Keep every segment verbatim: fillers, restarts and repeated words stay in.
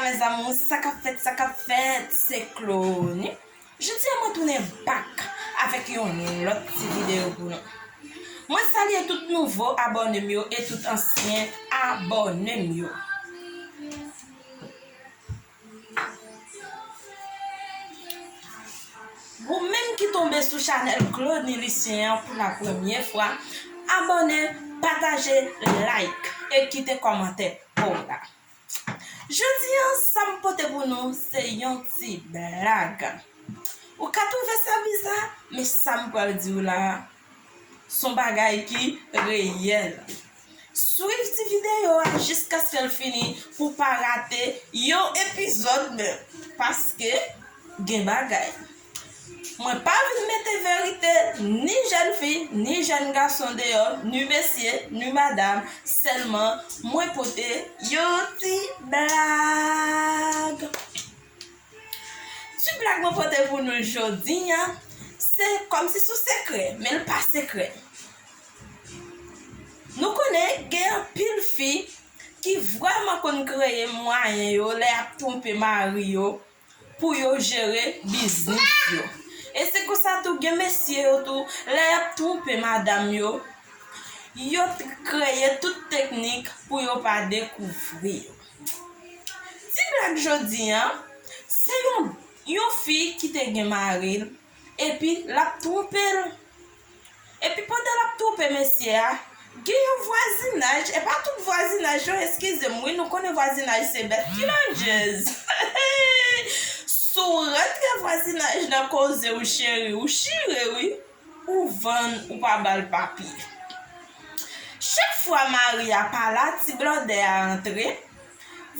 Mes amours, sa k ap fèt, sa k ap fèt, se Clony. Jodi a mwen tounen back avèk yon lòt ti videyo pou nou. Mwen salye tout nouvo abòne m yo e tout ansyen abòne m yo. Ou menm ki tonbe sou chanèl Clony Lucien an pou la premyè fwa, abòne, pataje, like e kite kòmantè pa w la. Jodi a, sa m pote pou nou, se yon ti blag. Ou ka twouve sa biza, men sa m pral di w la a, se yon bagay ki reyèl. Swiv ti videyo a jiskaske l fini pou w pa rate yon epizòd menm, paske gen bagay. Mwen pa vin mete verite ni jèn fi, ni jèn gason deyò, ni mesye, ni madanm, sèlman mwen pote yon ti blag. Ti blag mwen pote pou nou jodi a, se kòmsi se yon sekrè, men l pa sekrè. Nou konnen gen anpil fi ki vrèman konn kreye mwayen yo lè y ap twonpe mari yo pou yo jere biznis yo. E se konsa tou gen mesye yo tou, lè y ap twonpe madanm yo, yo t-, kreye tout teknik pou yo pa dekouvri yo. Ti blag jodi a, se yon, yon fi ki te gen mari l, epi l ap twonpe l. Epi pandan l ap twonpe mesye a, gen yon vwazinaj, e pa tout vwazinaj non, eskize m wi, nou konnen vwazinaj se bèt ki landjez. Si w rantre vwazinaj nan koze w cheri, ou chire wi, ou vann, ou pa ba l papye. Chak fwa mari a pa la, ti blòdè a antre,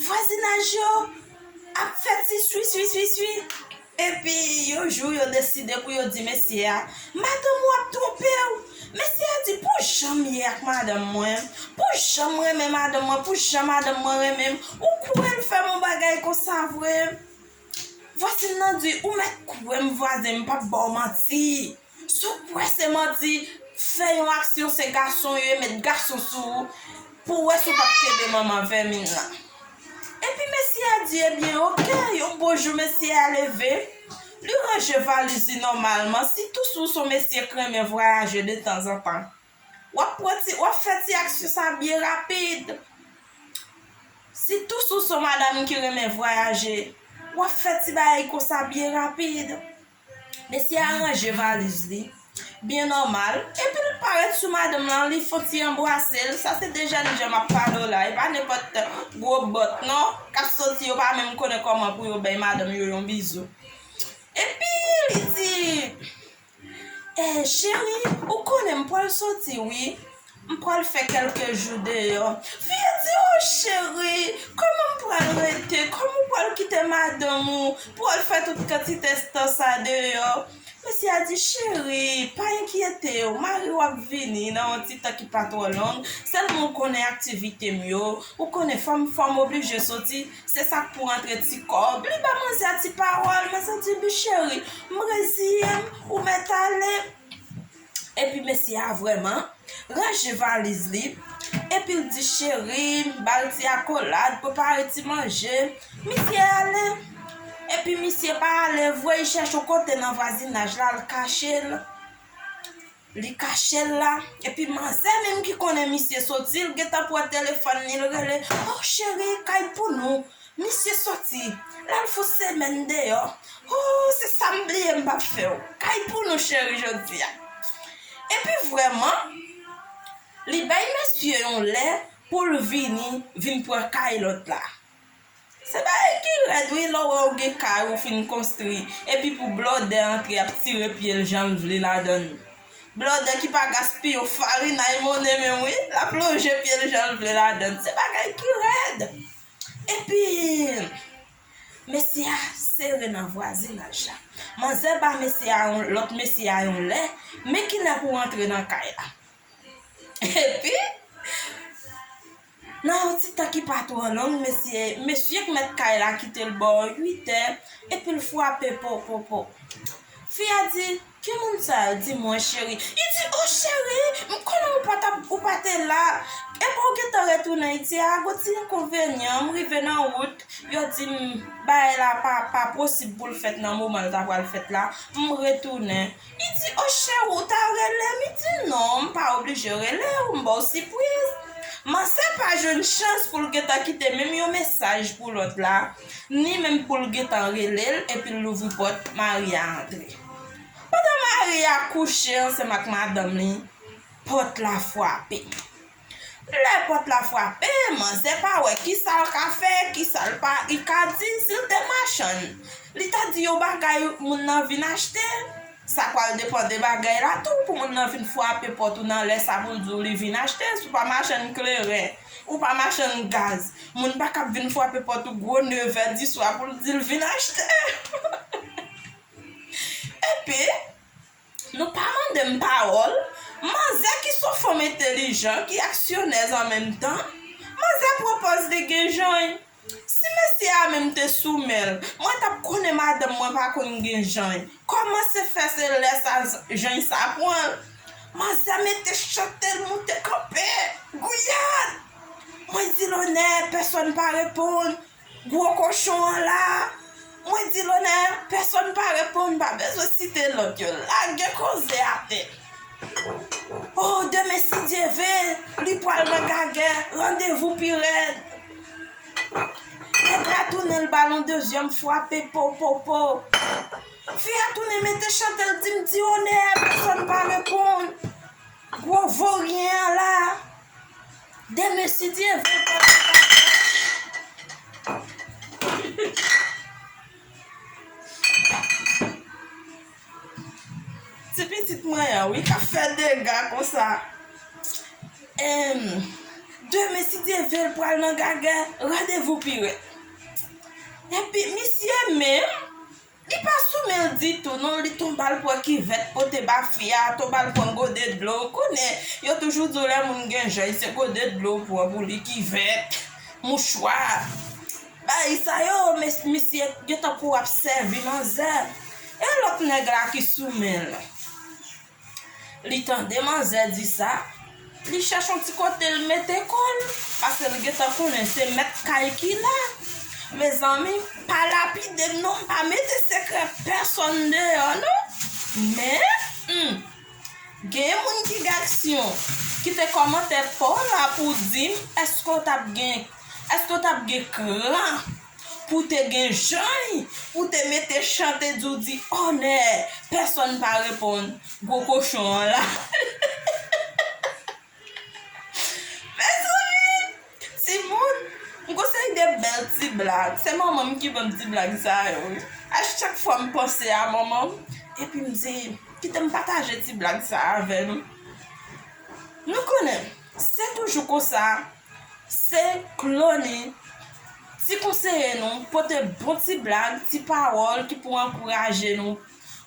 vwazinaj yo ap fè ti swi, swi, swi, swi. Epi, yon jou, yo deside pou yo di mesye a, "Madanm ou ap twonpe w." Mesye a di, "Pou jan m ye ak madanm mwen, pou jan m renmen madanm mwen, pou jan madanm mwen renmen m, ou kwè l fè m yon bagay konsa vre?" Vwazen nan di, "Ou mèt kwè m, vwazen, m p ap ba w manti. Si w kwè se manti, fè yon aksyon, se gason yo ye, met gason sou ou, pou w wè si w p ap kenbe manman vèmin nan." Epi mesye a di, "Ebyen, oke." Yon bon jou, mesye a leve, li ranje valiz li nòmalman. Sitou si w se yon mesye k renmen vwayaje detanzantan, w ap pran ti, w ap fè ti aksyon sa byen rapid. Sitou si w se yon madanm ki renmen vwayaje, w ap fè ti bagay konsa byen rapid. Mesye a ranje valiz li byen nòmal, epi l parèt sou madanm lan, li fè yon ti anbrase l. Sa se de jèn jan m ap pale w la, e pa nenpòt gwo bòt non k ap soti, yo pa menm konnen kòman pou yo bay madanm yo yon bizou. Epi li di, "Eh, cheri, ou konnen m pral soti wi. M pral fè kèlke jou deyò." Fi a di, "O cheri, kòman m pral rete? Kòman w pral kite madanm ou pou w al fè tout kantite tan sa deyò?" Mesye a di, "Cheri, pa enkyete w, mari w ap vini nan yon ti tan ki pa twò long. Sèlman w konnen aktivite m yo, ou konnen fò m, fò m oblije soti, se sa k pou rantre ti kòb." Li ba manzè a ti pawòl, manzè di, "Bi cheri, m reziye m, ou mèt ale." Epi mesye a vrèman ranje valiz li, epi l di, "Cheri," ba l ti akolad, prepare ti manje. Misye ale. Epi misye pa ale vre, li chèche yon kote nan vwazinaj la, l kache l. Li kache l la. Epi manzè menm ki konnen misye soti, l gentan pran telefòn li, l rele, "O cheri, kay pou nou. Misye soti, l al fè yon semèn deyò. O, se sa m bliye m p ap fè w. Kay pou nou cheri jodi a." Epi vrèman, li bay mesye yon lè pou l vini, vin pran kay lòt la. Se bagay ki rèd wi, lè w wè w gen kay ou fin konstwi, epi pou blòdè antre ap tire pye l jan l vle ladann. Blòdè ki pa gaspiye yon farinay monnen menm wi, l ap lonje pye l jan l vle ladann. Se bagay ki rèd. Epi, mesye a sere nan vwazinaj la. Manzè ba mesye a yon, lòt mesye a yon lè, men kilè pou w antre nan kay la. Epi, nan yon ti tan ki pa twò long, mesye, mesye k mèt kay la kite l bò uit è, epi l frape po, po, po. Fi a di, "Ki moun sa yo? Di mwen, cheri." Li di, "O cheri, m konnen ou pa t ap, ou pa te la. Epa w gentan retounen Ayiti a, gon ti enkonvenyan, m rive nan wout, yo di m bagay la pa, pa posib pou l fèt nan moman l ta pral fèt la. M retounen. Li di, o cheri, ou ta rele m? Li di, non, m pa oblije rele w, m ba w sipriz. Manzè pa jwenn chans pou l gentan kite menm yon mesaj pou lòt la, ni menm pou l gentan rele l epi l louvri pòt, mari a antre. Pandan mari a kouche ansanm ak madanm li, pòt la frape. Lè pòt la frape, manzè pa wè kisa l ka fè, kisa l pa, li ka di, si l te machann, li ta di yon bagay moun nan vin achte. Sa pral depann de bagay la tou, pou moun nan vin frape pòt ou nan lè sa pou l di w li vin achte. Si w pa machann kleren, ou pa machann gaz, moun pa ka ap vin frape pòt ou gwo nevè diswa pou l di l vin achte. Epi, nou pa mande m pawòl, manzè ki se yon fanm entèlijan, ki aksyonèz an menm tan, manzè pran pòz li gen jany. Si mesye a menm te sou men l, mwen t ap konnen madanm mwen pa konn gen jany. Kòman se fè se lè sa jany sa pran l? Manzè mete chante l moute kanpe. Gouyad! Mwen di lonè, pèsonn pa reponn. Gwo kochon an la. Mwen di lonè, pèsonn pa reponn, pa bezwen site lòt yo. Lage koze atè. O, demen si Dye ve, li pral nan gagè, randevou pi rèd. Nèg la tounen l ba l yon dezyèm frape, po, po, po. Fi a tounen mete chante l di m di onè, pèsonn pa reponn. Gwo voryen an la. Demen si Dye ve, pral nan gagè. Ti pitit mwen an, wi, k ap fè dega konsa. Em, demen, si Dye ve, l pral nan gagè, randevou pi rèd. Epi, misye menm, li pa sou men l ditou, non, li tonbe al pran kivèt, pote ba fi a, tonbe al pran gode dlo. Ou konnen, yo toujou di w lè moun gen jany, se gode dlo w pran pou li, kivèt, mouchwa. Bagay sa yo, mes-, misye gentan kou ap sèvi manzè. E lòt nèg la ki sou men l. Li tande manzè di sa, li chèche yon ti kote l mete kò l, paske l gentan konnen se mèt kay ki la. Mezanmi, pa lapide m non, m pa mete sekrè pèsonn deyò non. Men, hmm, gen moun ki gen aksyon, kite kòmantè pa w la pou w di m èske w t ap gen, èske w t ap gen kran pou w te gen jany, pou w te mete chante di w di onè, pèsonn pa reponn, gwo kochon an la. Mezanmi, timoun, m gon seri de bèl ti blag. Se manman m ki ban m ti blag sa yo, wi. A chak fwa m panse a manman m, epi m di, kite m pataje ti blag sa avè nou. Nou konnen, se toujou konsa. Se Clony, ti konseye nou, pote bon ti blag, ti pawòl ki pou ankouraje nou.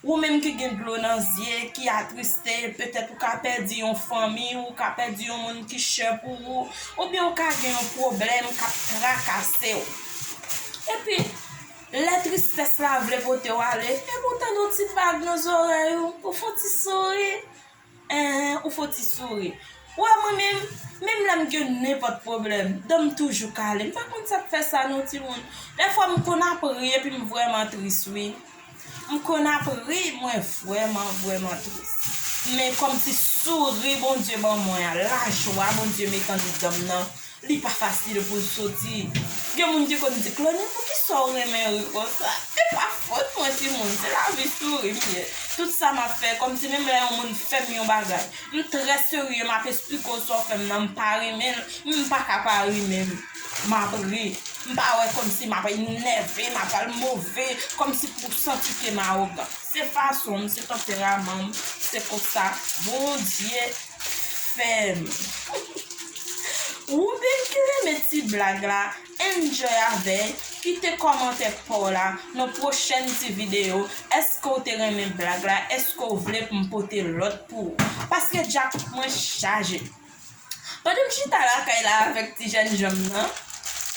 Ou menm ki gen dlo nan zye, ki atriste, petèt ou ka pèdi yon fanmi, ou ka pèdi yon moun ki chè pou ou, oubyen ou ka gen yon pwoblèm k ap trakase w. Epi, lè tristès la vle pote w ale, epi ou tande yon ti bag nan zòrèy ou, ou fè yon ti souri. Enhen, ou fè yon ti souri. Ou wè mwen menm, menm lè m gen nenpòt pwoblèm, dan m toujou kale. M pa konn sa k fè sa non, timoun. Dèfwa m konn ap ri epi m vrèman tris, wi. M konn ap ri, mwen vrèman, vrèman tris. Men kòmsi souri Bondye ban mwen an, lajwa Bondye met anndan m nan, li pa fasil pou l soti. Gen moun ki konn di, Clony, poukisa w renmen ri konsa? Se pa fòt mwen, timoun, se lavi souri m ye. Tout sa m ap fè, kòmsi menm lè yon moun fè m yon bagay, m trè serye, m ap esplike w sa w fè m nan, m pa renmen l, men m pa ka pa ri menm. M ap ri. M pa wè kòmsi m ap enève, m ap al move, kòmsi pou w santi ke m awogan. Se fason m, se tanperaman m, se konsa Bondye fè m. Ou menm ki renmen ti blag la, enjoy avè l, kite kòmantè pa w la nan pwochèn ti videyo. Èske w te renmen blag la? Èske w vle pou m pote lòt pou ou? Paske djak mwen chaje. Pandan m chita lakay la avèk ti jènjan m nan,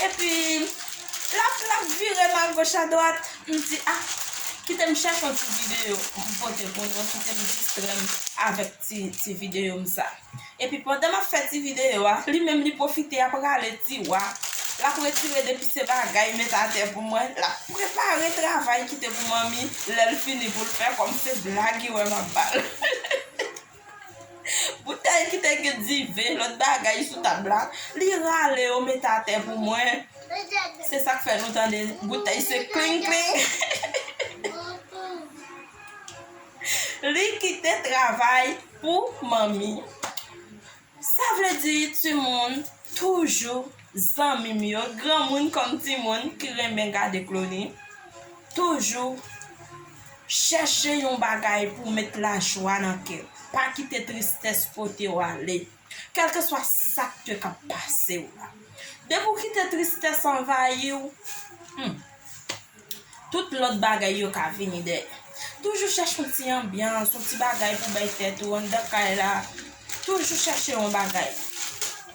epi l ap, l ap vire m agoch adwat, m di, a, kite m chèche yon ti videyo pou m pote pou nou, kite m distrè m avèk ti, ti videyo m sa. Epi pandan m ap fè ti videyo a, li menm li pwofite ap rale tiwa. L ap retire depi se bagay met atè pou mwen. L ap prepare travay kite pou manmi. Lè l fini pou l fè kòm se blag li wè m ap ba l. Boutèy ki te gen diven, lòt bagay sou tab la, li rale yo met atè pou mwen. Se sa k fè nou tande boutèy se kling kling. Li kite travay pou manmi. Sa vle di timoun toujou zanmi m yo, granmoun kòm timoun ki renmen gade Clonie, toujou chèche yon bagay pou w met lajwa nan kè w. Pa kite tristès pote w ale. Kèlkeswa sa k te ka pase w la. Depi w kite tristès anvayi w, hmm, tout lòt bagay yo ka vini dèyè. Toujou chèche yon ti anbyans, yon ti bagay pou bay tèt ou anndan kay la. Toujou chèche yon bagay.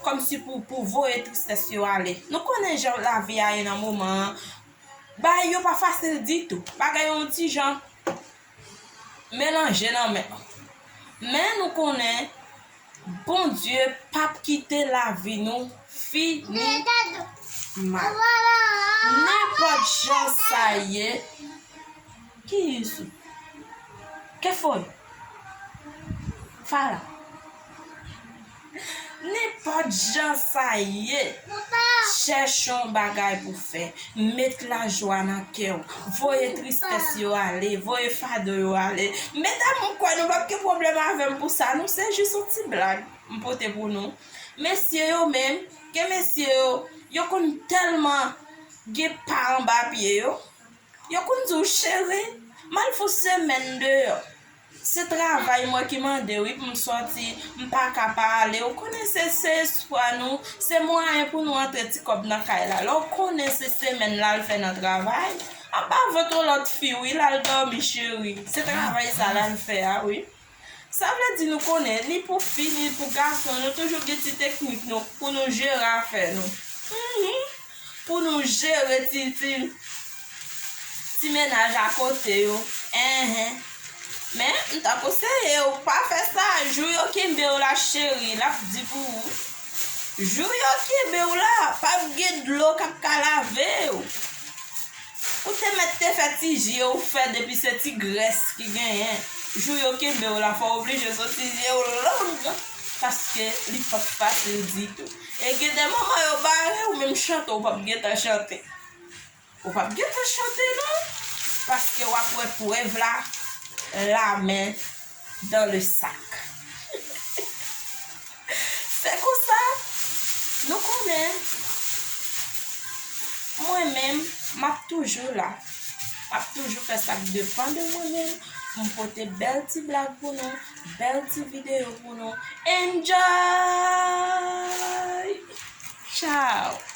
Kòmsi pou, pou voye tristès yo ale. Nou konnen jan lavi a ye nan moman an. Bagay yo pa fasil ditou. Bagay yo yon ti jan melanje nan men. Men nou konnen Bondye p ap kite lavi nou fini mal. Nenpòt jan sa ye, ki isou? Ke foy? Fala. Nenpòt jan sa ye, chèche yon bagay pou fè. Met lajwa nan kè w. Voye tristès yo ale. Voye fado yo ale. Medam, m kwè nou p ap gen pwoblèm avè m pou sa. Nou se jis yon ti blag m pote pou nou. Mesye yo menm, gen mesye yo, yo konn tèlman gen pa anba pye yo. Yo konn di w, cheri, m al fè yon semèn deyò. Se travay mwen ki mande wi pou m sòti, m pa ka pa ale. Ou konnen se, se espwa nou, se mwayen pou nou antre ti kòb nan kay la. Lè w konnen se semèn l al fè nan travay, anba vant yon lòt fi wi, l al dòmi cheri. Se travay sa l al fè a wi. Sa vle di nou konnen, ni pou fi, ni pou gason, nou toujou gen ti teknik nou pou nou jere afè nou. Mhm. Pou nou jere ti, ti, ti mennaj akote yo. Enhen. Men, m t ap konseye w, pa fè sa, jou yo kenbe w la, cheri, l ap di pou ou. Jou yo kenbe w la, p ap gen dlo k ap ka lave w. Ou te mèt te fè ti je w fè depi se ti grès ki genyen. Jou yo kenbe w la, fò w oblije soti je w long, paske li p ap fasil ditou. E gen de moman yo bare w, menm chante w p ap gentan chante. Ou p ap gentan chante non, paske w ap wè prèv la, la men dans le sac. Se konsa, nou konnen, mwen menm, m ap toujou la. M ap toujou fè sa k depann de mwen menm pou m pote bèl ti blag pou nou, bèl ti videyo pou nou. Enjoy! Tchao!